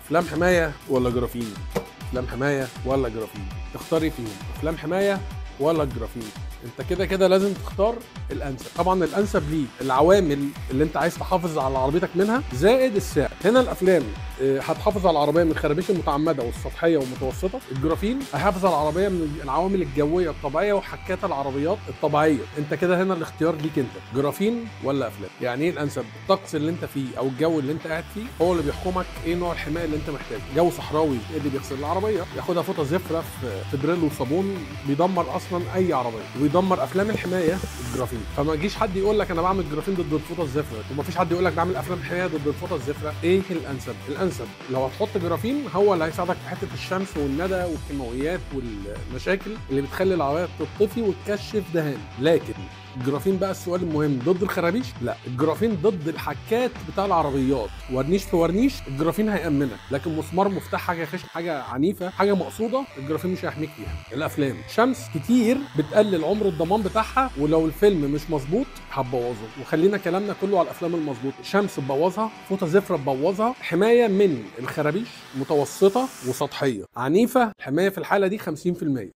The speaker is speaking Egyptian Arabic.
افلام حماية ولا جرافين؟ افلام حماية ولا جرافين؟ تختاري فيهم افلام حماية ولا الجرافين؟ انت كده كده لازم تختار الانسب. طبعا الانسب ليه العوامل اللي انت عايز تحافظ على عربيتك منها زائد السعر. هنا الافلام هتحافظ على العربية من الخرابيش المتعمده والسطحيه والمتوسطة. الجرافين هيحافظ على العربية من العوامل الجوية الطبيعية وحكات العربيات الطبيعية. انت كده هنا الاختيار ليك انت، جرافين ولا افلام. يعني ايه الانسب؟ الطقس اللي انت فيه او الجو اللي انت قاعد فيه هو اللي بيحكمك ايه نوع الحماية اللي انت محتاجه. جو صحراوي ايه اللي بيغسل العربية؟ ياخدها فوطه زفره في بريل وصابون، بيدمر اصلا اي عربية وبيدمر افلام الحماية الجرافين. فما يجيش حد يقول لك انا بعمل جرافين ضد الفوطه الزفره، وما فيش حد يقول لك بعمل افلام حماية ضد الفوطه الزفره. ايه الانسب؟ الانسب لو هتحط جرافين هو اللي هيساعدك في حتة الشمس والندى والكيماويات والمشاكل اللي بتخلي العربية تطفي وتكشف دهان. لكن الجرافين بقى السؤال المهم، ضد الخرابيش؟ لا، الجرافين ضد الحكات بتاع العربيات، ورنيش في ورنيش الجرافين هيأمنك، لكن مسمار مفتاح حاجة خشن حاجة عنيفة حاجة مقصوده الجرافين مش هيحميك فيها. الافلام شمس كتير بتقلل عمر الضمان بتاعها، ولو الفيلم مش مظبوط هتبوظه. وخلينا كلامنا كله على الافلام المظبوطه. شمس تبوظها، فوطه زفره تبوظها. حماية من الخرابيش متوسطه وسطحيه، عنيفة الحماية في الحالة دي 50%.